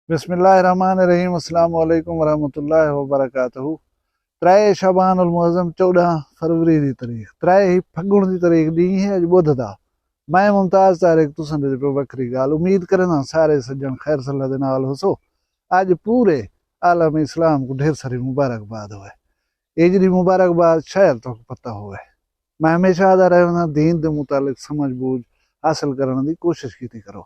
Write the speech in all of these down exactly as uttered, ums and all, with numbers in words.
بسم اللہ الرحمن الرحیم۔ السلام علیکم ورحمۃ اللہ وبرکاتہ۔ ترائے شعبان المعظم، چوݙاں فروری دی تاریخ، ترائے ہی پھڳݨ دی تاریخ ݙینہہ ہے اڄ ٻدھ دا۔ میں ممتاز طارق تساں دے پئے وکھری ڳالھ۔ امید کرینداں سارے سڄݨ خیر صلاح دے نال ہوسو۔ اڄ پورے عالم اسلام کوں ڈھیر ساری مبارکباد ہووے۔ اے جیڑھی مبارکباد شاید تہاکوں پتہ ہووے۔ میں ہمیشہ آہدا رہیا ہاں، دین دے متعلق سمجھ بوجھ حاصل کرݨ دی کوشش کیتی کرو۔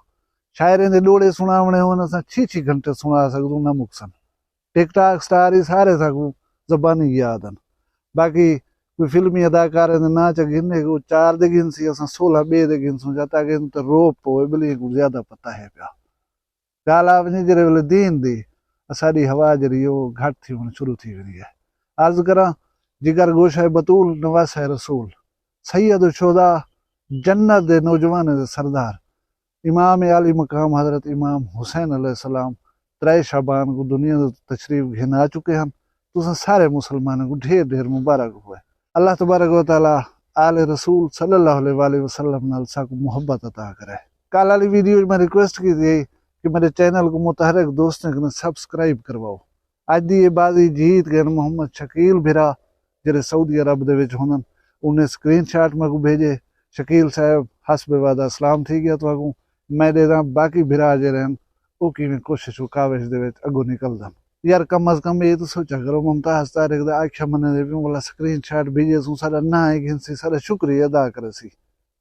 شاعریں دے ݙوہڑے سݨاوݨے ہوون، اساں چھی چھی گھنٹے سݨا سڳدوں، نہ مکسن۔ ٹک ٹاک سٹار ہی سارے ساکوں زبانی یاد ہن۔ باقی کوئی فلمی اداکاریں دے ناں چا گھن، او چار دے گھنسی، اساں سولہ ٻئے دے گھنسوں، جد تک اینکوں تے رعب پووے، ٻلیاں کوں زیادہ پتہ ہے پیا۔ ڳالھ آ ونڄے جیڑھے ویلے دین دی، اساݙی ہوا جیڑھی او گھٹ تھیوݨ شروع تھی ویندی ہے۔ عرض کراں، جگر گوشہ بتول، نواسہ رسول، سید الشہداء، جنت دے نوجوانیں دے سردار، امام عالی مقام حضرت امام حسین علیہ السلام ترائے شعبان کوں دنیا توں تشریف گھن آ چکے ہن۔ تساں سارے مسلماناں کوں ڈھیر ڈھیر مبارک ہووے۔ اللہ تبارک و تعالیٰ آل رسول صلی اللہ علیہ وآلہ وسلم نال ساکوں محبت عطا کرے۔ کل آلی ویڈیو وچ میں ریکویسٹ کیتی ہئی کہ میݙے چینل کوں متحرک دوستیں کنے سبسکرائب کرواؤ۔ اڄ دی اے بازی جیت ڳئن محمد شکیل بھرا، جیڑھے سعودی عرب دے وچ ہوندن۔ انہیں سکرین شاٹ میکوں بھیڄے، شکیل صاحب، حسب وعدہ سلام تھی ڳیا تہاکوں۔ میں ݙیہداں باقی بھرا جیڑھے ہن، او کیویں کوشش و کاوش دے وچ اڳوں نکلدن۔ یار، کم از کم اے تاں سوچا کرو، ممتاز طارق دا آکھیا منیندے پیوں، ولا سکرین شاٹ بھیڄیسوں، ساݙا ناں ہی گھنسی، ساݙا شکریہ ادا کریسی۔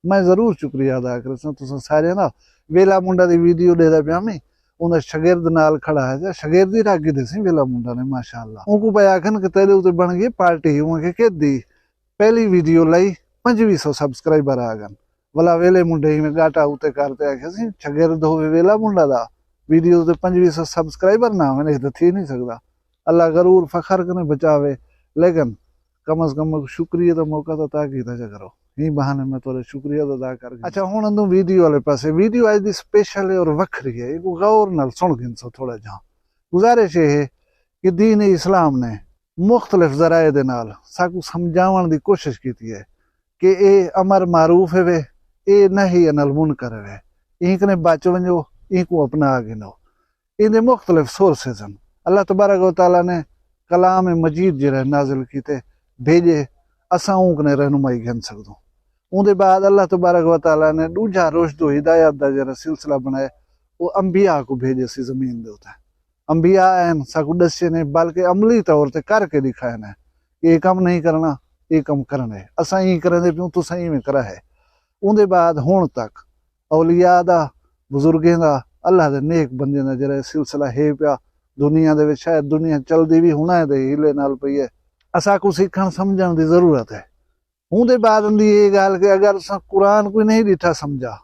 میں ضرور شکریہ ادا کریساں تساں ساریاں دا۔ ویلا منڈا دی ویڈیو ݙیہدا پیاں میں، اوندا شاگرد نال کھڑا ہے، جا شاگرد ہی رکھ گھدے سی ویلا منڈا نے، ماشاءاللہ۔ اونکوں پئے آکھن کہ تیݙے اتے بݨ ڳئی پارٹی، اوں آکھیا کیݙی؟ پہلی ویڈیو لائی، پنجویہہ سو سبسکرائبر آ ڳن۔ ولا ویلے منڈے ایویں ڳاٹا اتے کر تے آکھیا سی، شاگرد ہووے ویلا منڈا دا، ویڈیو تے پنجویہہ سو سبسکرائبر نہ ہوون، اے تاں تھی نہیں سڳدا۔ اللہ غرور فخر کنے بچاوے، لیکن کم از کم شکریہ دا موقع تاں عطا کیتا چا کرو۔ ایں بہانے میں تہاݙا شکریہ دا ادا کر گھنساں۔ اچھا، ہݨ اندوں ویڈیو والے پاسے۔ ویڈیو اڄ دی سپیشل ہے اور وکھری ہے، ایکوں غور نال سݨ گھنسو تھوڑا جہاں۔ گزارش اے ہے کہ دین اسلام نے مختلف ذرائع دے نال ساکوں سمجھاوݨ دی کوشش کیتی ہے کہ اے امر معروف ہے وے، اے نہی عن المنکر ہے وے، ایں کنے بچ ونڄو، اینکوں اپنا گھنو۔ ایندے مختلف سورسز ہن۔ اللہ تبارک و تعالیٰ نے کلام مجید جیڑھے نازل کیتے، بھیڄے، اساں اوں کنے رہنمائی گھن سڳدوں۔ اوندے بعد اللہ تبارک و تعالیٰ نے ݙوجھا رشد و ہدایت دا جیڑھا سلسلہ بݨائے، او انبیاء کوں بھیڄے سی زمین دے اتے۔ انبیاء آئن، ساکوں ݙسے نے، بلکہ عملی طور تے کر کے ݙکھائے نے کہ اے کم نہیں کرݨا، اے کم کرݨے۔ اساں ایں کریندے پیوں، تساں ایویں کرا ہے۔ اوندے بعد ہݨ تک اولیاء دا، بزرگیں دا، اللہ دے نیک بندیاں دا جیڑھا سلسلہ ہے پیا دنیا دے وچ، شاید دنیا چلدی وی ہݨ ایں دے ہیلے نال پئی ہے۔ اساکوں سکھݨ سمجھݨ دی ضرورت ہے۔ اوندے بعد دی اے ڳالھ کہ اگر اساں قرآن کوئی نہیں ݙٹھا سمجھا،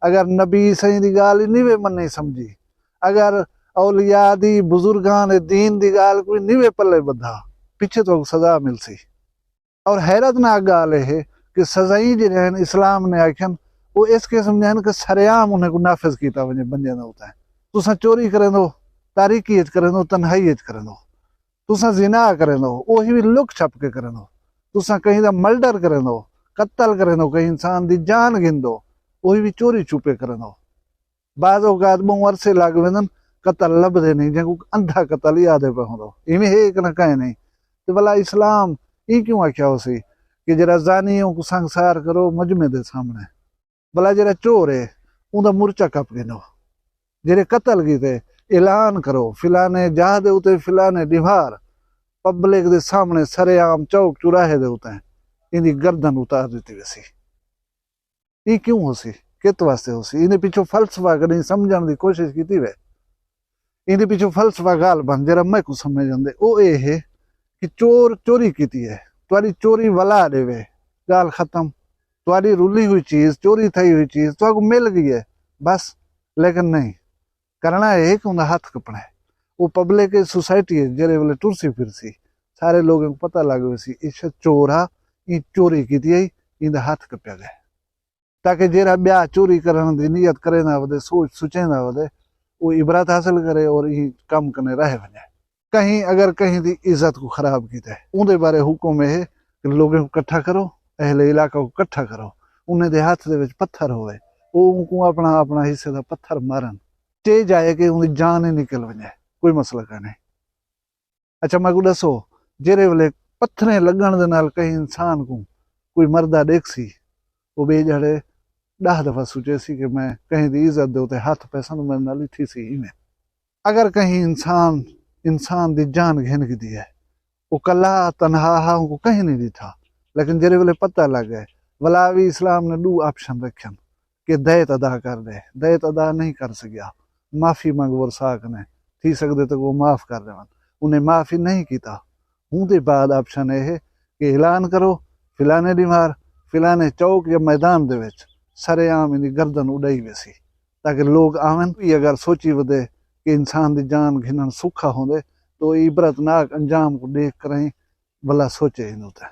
اگر نبی سئیں دی ڳالھ ہی نہیں وے منی سمجھی، اگر اولیاء دی، بزرگان دین دی ڳالھ کوئی نہیں وے پلے ٻدھا، پچھے تہاکوں سزا ملسی۔ اور حیرت ناک ڳالھ اے ہے کہ سزائیں جیڑھے ہن اسلام نے آکھن، او اس قسم دے ہن کہ سرعام انہیں کوں نافذ کیتا ونڄے بندیاں دے اتے۔ تساں چوری کریندو، تاریکی اچ کریندو، تنہائی اچ کریندو۔ تساں زنا کریندو، اوہی وی لک چھپ کے کریندو۔ تساں کہیں دا مرڈر کریندو، قتل کریندو، کہیں انسان دی جان گھندو، اوہی وی چوری چھپے کریندو۔ بعض اوقات ٻہوں عرصے لڳ ویندن، قتل لبھدے نہیں، جینکوں اندھا قتل ہی آہدے پئے ہوندو۔ ایویں ہے کہ نہ کائے نہیں۔ تے ولا اسلام ایں کیوں آکھیا ہوسی کہ جیڑھا زانی ہے، اونکوں سنگسار کرو مجمع دے سامݨے؟ بھلا جیڑھا چور ہے، اوندا مرچہ کپ گھنو۔ جیڑھے قتل کیتے، اعلان کرو، فلانے جاہ دے اتے فلانے ݙیہاڑ پبلک دے سامݨے سرعام چوک چوراہے دے اتے ایندی گردن اتار ݙتی ویسی۔ ایں کیوں ہوسی؟ کت واسطے ہوسی؟ ایندے پچھوں فلسفہ کݙیں سمجھݨ دی کوشش کیتی وے؟ ایندے پچھوں فلسفہ غالباً جیڑھا میکوں سمجھ آندے، او اے ہے کہ چور چوری کیتی ہے، تہاݙی چوری ولا ݙیوے، ڳالھ ختم۔ تہاݙی رلی ہوئی چیز، چوری تھئی ہوئی چیز تہاکوں مل ڳئی ہے، بس۔ لیکن نہیں، کرݨا اے ہے کہ اوندا ہتھ کپݨا ہے۔ او پبلک اچ، سوسائٹی اچ جیڑھے ویلے ٹرسی پھرسی، سارے لوکیں کوں پتہ لڳ ویسی، اے شخص چور ہا، ایں چوری کیتی ہئی، ایندا ہتھ کپیا ڳئے۔ تاکہ جیڑھا ٻیا چوری کرݨ دی نیت کریندا ودے، سوچ سوچیندا ودے، او عبرت حاصل کرے اور ایں کم کنے رہ ونڄے۔ کہیں اگر کہیں دی عزت کوں خراب کیتے، اوندے بارے حکم اے ہے کہ لوکیں کوں کٹھا کرو، اہل علاقہ کوں کٹھا کرو، انہیں دے ہتھ دے وچ پتھر ہووے، او اونکوں اپݨا، اپݨا حصے دا پتھر مارن۔ چے جائے کہ اوندی جان ہی نکل ونجے، کوئی مسئلہ کائنی۔ اچھا میکوں ڈسو، جیرھے ویلے پتھریں لگن دے نال کہیں انسان کوں کوئی مردہ ڈیکھسی، او بے جھڑے ڈاہ دفعہ سوچیسی کہ میں کہیں دی عزت دے اتے ہتھ پیساں تاں میڈے نال ہی تھیسی ایویں۔ اگر کہیں انسان انسان دی جان گھن گھدی ہے، او کلا تنہا ہا، اونکوں کہیں نہیں ڈٹھا، لیکن جیرھے ویلے پتہ لگ گئے، ولا وی اسلام نے ڈو آپشن رکھن کہ دیت ادا کر ڈے، دیت ادا نہیں کر سگیا، معافی منگ ورثاء کنے، تھی سگدے تاں او معاف کر ڈیون۔ انہیں معافی نہیں کیتا۔ اوندے بعد آپشن اے ہے کہ اعلان کرو، فلانے ڈیوار، فلانے چوک یا میدان دے وچ سرعام ایندی گردن اڈائی ویسی، تاکہ لوگ آون۔ کوئی اگر سوچی ودے کہ انسان دی جان گھنن سوکھا ہوندے، تو عبرتناک انجام کوں ڈیکھ کرائیں ولا سوچے ایندے اتے۔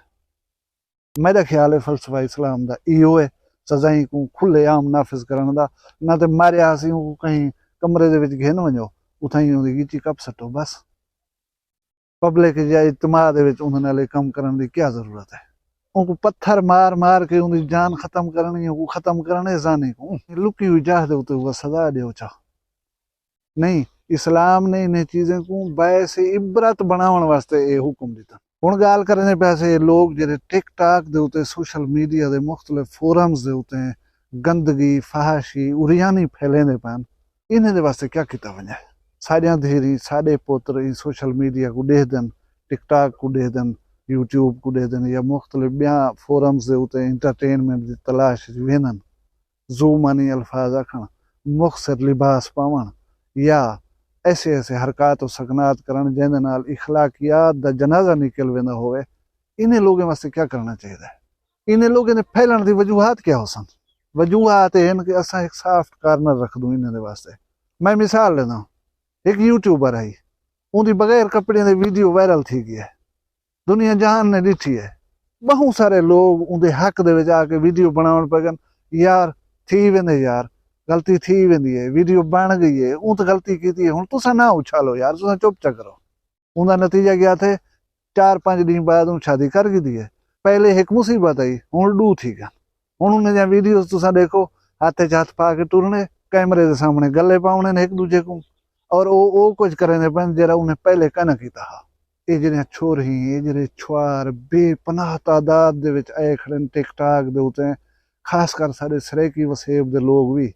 میڈا خیال ہے فلسفہ اسلام دا ایہو ہے، سزائیں کوں کھلے عام نافذ کرن دا۔ نہ تے ماریا ہاسی اونکوں کہیں کمرے دے وچ گھن ونجو، اتھائیں اوندی گچی کپ سٹو بس۔ پبلک یا اجتماع دے وچ اوندے نال اے کم کرن دی کیا ضرورت ہے؟ اونکوں پتھر مار مار کے اوندی جان ختم کرن یا اونکوں ختم کرن ہے زانی کوں۔ لکی ہوئی جاہ دے اتے اوہا سزا ڈیو چا۔ نہیں، اسلام نے انہیں چیزیں کوں باعث عبرت بناون واسطے اے حکم ڈتا۔ ہن گال کرنے پیسے لوگ جڑے ٹک ٹاک دے اتے سوشل میڈیا دے مختلف فورمز دے اتے گندگی، فحاشی، اریانی پھیلیندے پن، انہیں دے واسطے کیا کیتا ونجے؟ ساڈیاں دھیریں، ساڈے پتر ایں سوشل میڈیا کوں ڈیہدن، ٹک ٹاک کوں ڈیہدن، یوٹیوب کوں ڈیہدن یا مختلف بیاں فورمز دے اتے انٹرٹینمنٹ دی تلاش وچ ویندن۔ ذو معنی الفاظ آکھݨ، مخصر لباس پاوݨ یا ایسے ایسے حرکات و سکنات کرݨ جیندے نال اخلاقیات دا جنازہ نکل ویندا ہووے، انہیں لوگیں واسطے کیا کرݨا چاہیدا ہے؟ انہیں لوگیں دے پھیلݨ دی وجوہات کیا ہوسن؟ وجوہات اے ہن کہ اساں ہک سافٹ کارنر رکھدوں انہیں دے واسطے۔ میں مثال ݙینداں، ہک یوٹیوبر ہئی، اوندی بغیر کپڑیاں دے ویڈیو وائرل تھی ڳئی ہے، دنیا جہان نے ݙٹھی ہے۔ ٻہوں سارے لوگ اوندے حق دے وچ آ کے ویڈیو بݨاوݨ پئے ڳن، یار تھی ویندے یار، غلطی تھی ویندی ہے، ویڈیو بݨ ڳئی ہے، اوں تاں غلطی کیتی ہے، ہݨ تساں نہ اچھالو یار، تساں چپ چا کرو۔ اوندا نتیجہ کیا تھئے؟ چار پنج ݙینھ بعد اوں شادی کر گھدی ہے۔ پہلے ہک مصیبت آئی، ہݨ ݙو تھی ڳن۔ ہݨ انہیں دیاں ویڈیوز تساں ݙیکھو، ہتھ اچ ہتھ پا کے ٹرݨے، کیمرے دے سامݨے ڳلے پاوݨے نے ہک ݙوجھے کوں، اور او او کجھ کریندے پئن جیڑھا انہیں پہلے کائناں کیتا ہا۔ اے جیڑھیاں چھورہیں، اے جیڑھے چھوار بے پناہ تعداد دے وچ آئے کھڑن ٹک ٹاک دے اتے، خاص کر ساݙے سرائیکی وسیب دے لوگ وی۔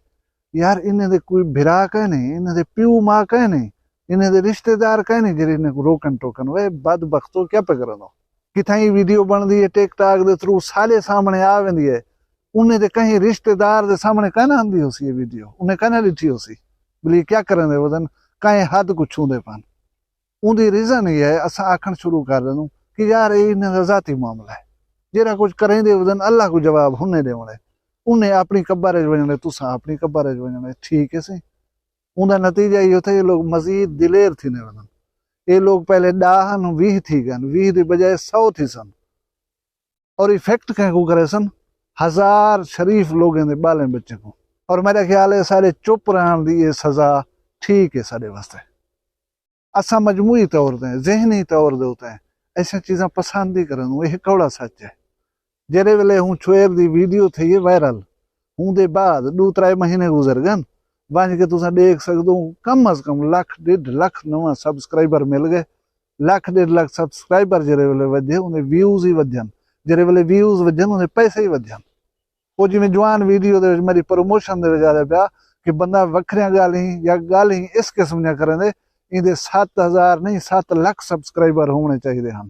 یار انہیں دے کوئی بھرا کائنی، انہیں دے پیو ماء کائنی، انہیں دے رشتہ دار کائنی جیڑھے انہیں کوں روکن ٹوکن۔ وے بدبختو، کیا پئے کریندو؟ کتھائیں ویڈیو بݨدی ہے ٹک ٹاک دے تھرو ساݙے سامݨے آ ویندی ہے، انہیں دے کہیں رشتہ دار دے سامݨے کائناں آندی ہوسی اے ویڈیو، انہیں کائناں ݙٹھی ہوسی۔ بھلی کیا کریندے ودن، کہیں حد کوں چھوندے پن۔ اوندی ریزن ایہ ہے، اساں آکھݨ شروع کر ݙیندوں کہ یار اے انہیں دا ذاتی معاملہ ہے، جیڑھا کجھ کریندے ودن اللہ کوں جواب ہنے ݙیوݨے، انہیں اپݨی قبر اچ ونڄݨے، تساں اپݨی قبر اچ ونڄݨے، ٹھیک ہے سی۔ اوندا نتیجہ ایہو تھئے، اے لوگ مزید دلیر تھیندے ودن۔ اے لوگ پہلے ݙاہ ہن، ویہہ تھی ڳن، ویہہ دی بجائے سو تھیسن۔ اور افیکٹ کہیں کوں کریسن؟ ہزار شریف لوگیں دے ٻالیں ٻچیں کوں۔ اور میݙا خیال ہے ساݙے چپ رہݨ دی اے سزا ٹھیک ہے ساݙے واسطے۔ اساں مجموعی طور تے، ذہنی طور دے اتے ایسیاں چیزاں پسند ہی کریندوں، اے کوڑا سچ ہے۔ جیڑھے ویلے ہوں چھوہر دی ویڈیو تھئی ہے وائرل، اوندے بعد ݙو ترائے مہینے گزر ڳن، ونڄ کے تساں ݙیکھ سڳدو کم از کم لکھ ݙیڈھ لکھ نواں سبسکرائبر مل ڳئے۔ لکھ ݙیڈھ لکھ سبسکرائبر جیڑھے ویلے ودھے، اوندے ویوز ہی ودھن، جیڑھے ویلے ویوز ودھن، اوندے پیسے ہی ودھن۔ او جیویں جوان ویڈیو دے وچ میݙی پروموشن دے وچ آہدا پیا کہ بندہ وکھریاں ڳالھیں یا ڳالھیں اس قسم دیاں کریندے، ایندے ست ہزار نہیں، ست لکھ سبسکرائبر ہووݨے چاہیدے ہن۔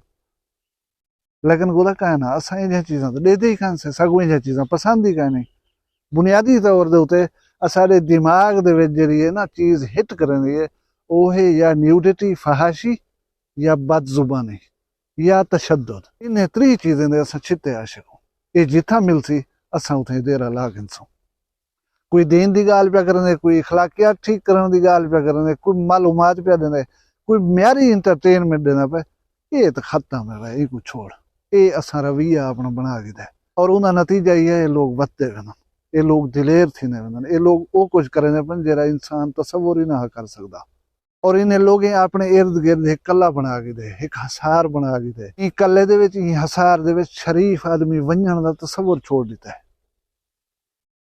لیکن گولا کائناں، اساں ایجھیاں چیزاں تاں ݙیہدے ہی کائنسے، ساکوں ایجھیاں چیزاں پسند ہی کائنی۔ بنیادی طور دے اتے اساݙے دماغ دے وچ جیڑھی ہے نا چیز ہٹ کریندی ہے، او ہے یا نیوڈیٹی، فحاشی، یا بد زبانی، یا تشدد۔ انہیں تریہہ چیزیں دے اساں چھتے عاشق ہوں۔ اے جتھاں ملسی، اساں اتھائیں دیرہ لا گھنسوں۔ کوئی دین دی ڳالھ پیا کریندے، کوئی اخلاقیات ٹھیک کرݨ دی ڳالھ پیا کریندے، کوئی معلومات پیا ݙیندے، کوئی معیاری انٹرٹینمنٹ ݙیندا پئے، اے تاں ختم ہے بھائی، اینکوں چھوڑ۔ اے اساں رویہ اپݨا بݨا گھدا ہے۔ اور اوندا نتیجہ ایہ ہے، اے لوگ ودھدے ویندن، اے لوگ دلیر تھیندے ویندن، اے لوگ او کجھ کریندے پن جیڑھا انسان تصور ہی نہ کر سڳدا۔ اور انہیں لوگیں اپݨے ارد گرد ہک کلہ بݨا گھدے، ہک حصار بݨا گھدے۔ ایں کلے دے وچ، ایں حصار دے وچ شریف آدمی ونڄݨ دا تصور چھوڑ ݙتا ہے۔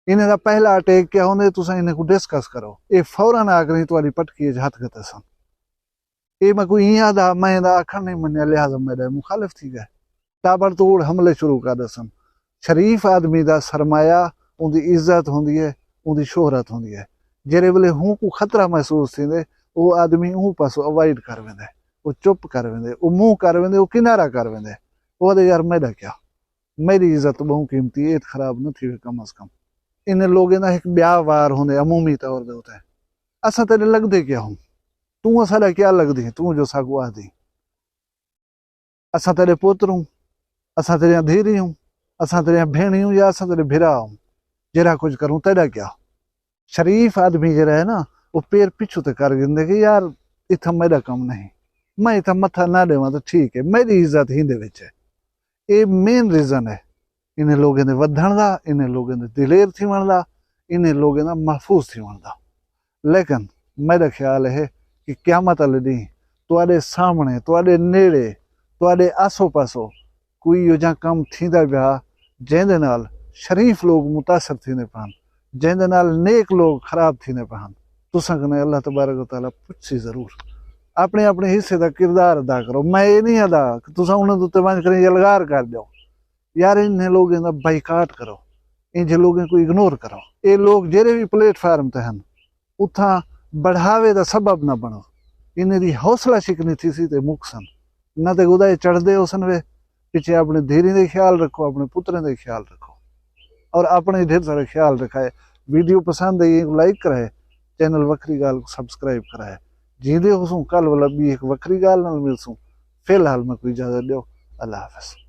انہیں دا پہلا اٹیک کیا ہوندے، تساں انہیں کوں ڈسکس کرو، اے فوراً آ کریں تہاݙی پٹکی اچ ہتھ گھتیسن۔ اے میں کوئی ایں آہدا، میں ایندا آکھݨ نہیں منیا، لہذا میݙا مخالف تھی ڳئے۔ تابڑ توڑ حملے شروع کر ݙسن۔ شریف آدمی دا سرمایہ اوندی عزت ہوندی ہے، اوندی شہرت ہوندی ہے۔ جیڑھے ویلے ہوں کوں خطرہ محسوس تھیندے، او آدمی اوں پاسوں اوائڈ کر ویندے، او چپ کر ویندے، او منہ کر ویندے، او کنارہ کر ویندے۔ او آہدے، یار میݙا کیا، میݙی عزت ٻہوں قیمتی ہے، اے خراب نہ تھیوے کم از کم۔ انہیں لوگیں دا ہک ٻیا وار ہوندے عمومی طور دے اتے، اساں تیݙے لڳدے کیا ہوں؟ توں اساݙا کیا لڳدیں؟ توں جو ساکوں آہدیں؟ اساں تیݙے پتر ہوں، اساں تیݙیاں دھیریں ہوں، اساں تیݙیاں بھیݨیں ہوں یا اساں تیݙے بھرا ہوں؟ جیڑھا کجھ کروں تیݙا کیا؟ شریف آدمی جیڑھا ہے نا، او پیر پچھوں تے کر گھندے کہ یار اتھاں میݙا کم نہیں، میں اتھاں متھا نہ ݙیواں تاں ٹھیک ہے، میݙی عزت ہیندے وچ ہے۔ اے مین ریزن ہے انہیں لوگیں دے ودھݨ دا، انہیں لوگیں دے دلیر تھیوݨ دا، انہیں لوگیں دا محفوظ تھیوݨ دا۔ لیکن میݙا خیال ہے کہ قیامت والے ݙینہہ تہاݙے سامݨے، تہاݙے نیڑے، تہاݙے آسو پاسو کوئی ایہو جہاں کم تھیندا پیا جیندے نال شریف لوگ متاثر تھیندے پئے ہن، جیندے نال نیک لوگ خراب تھیندے پئے ہن، تساں کنے اللہ تبارک و تعالیٰ پچھسی ضرور۔ اپݨے اپݨے حصے دا کردار ادا کرو۔ میں اے نہیں آہدا کہ تساں انہاں دے اتے ونڄ کریں یلغار کر ݙیو۔ یار انہیں لوگیں دا بائیکاٹ کرو، انجھے لوگیں کوں اگنور کرو۔ اے لوگ جیڑھے وی پلیٹ فارم تے ہن، اتھاں بڑھاوے دا سبب نہ بݨو۔ انہیں دی حوصلہ شکنی تھیسی تے مکسن۔ نہ تے خدا اے چڑھدے ہوسن وے۔ پچھے اپݨے دھیریں دے خیال رکھو، اپݨے پتریں دے خیال رکھو، اور اپݨے ڈھیر سارے خیال رکھائے۔ ویڈیو پسند آئی ہے، لائک کرائے، چینل وکھری ڳالھ کوں سبسکرائب کرائے۔ جیندے ہوسوں کل ولا ٻی ہک وکھری ڳالھ نال ملسوں۔ فی الحال میکوں اجازت ݙیو، اللہ حافظ۔